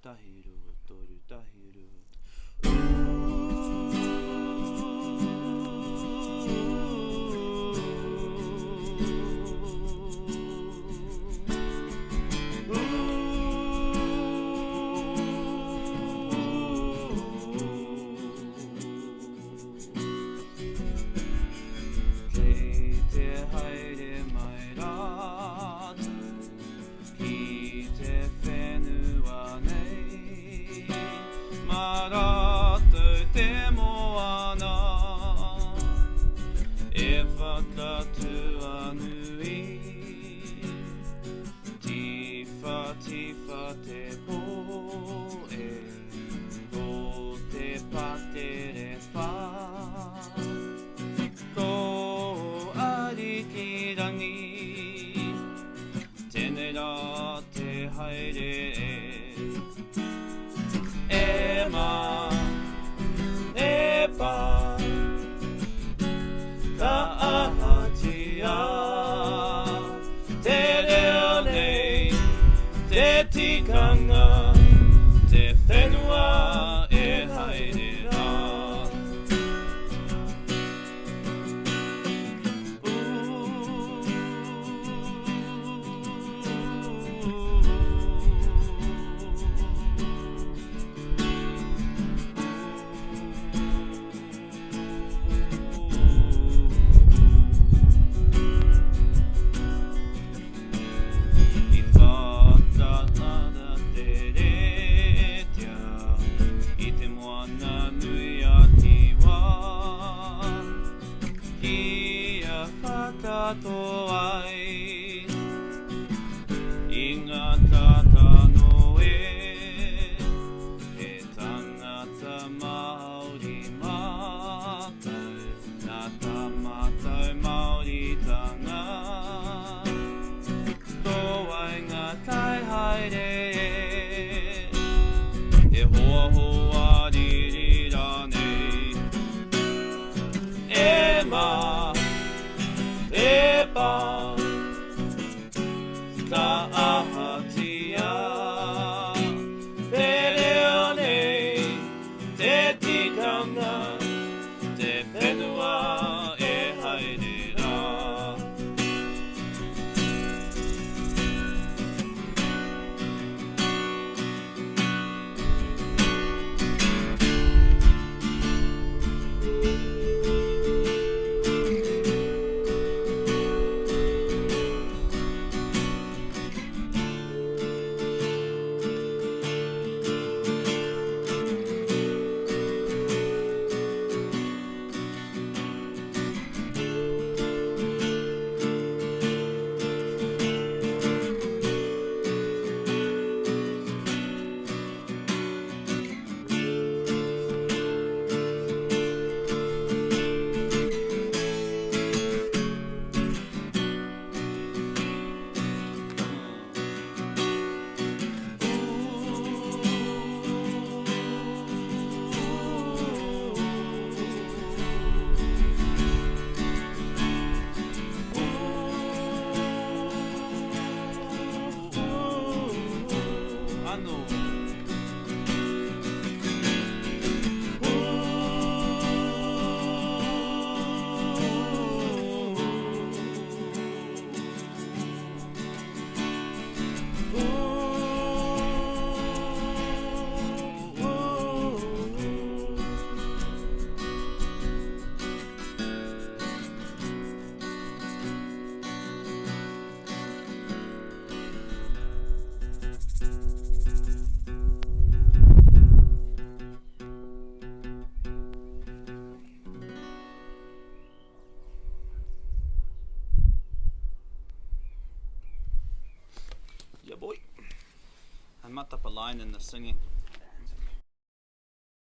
1, 2, 3, 1, 2. Kei te haere mai rātou ki te whenua nei, mā rātou te moana e whakatuanui. Tiwhatiwha te pō e, ko te patere whā. Ko Arikirangi, tēnei rā te haere e. E mā, e pā, ka ahatia te reo nei, te tikanga, te whenua e haere rā. I whakatata te retia i te moana nui a Kiwa. Kia whakato ai i ngā kākano e, he tangata Māori mātou, nā tā mātou Māoritanga. Ko wai ngā kaihaere e, e hoahoa riri rānei. E mā, e pā, ka ahatia te reo nei, te tikanga, te whenua e haere rā. Ano. Yeah, boy. I mucked up a line in the singing.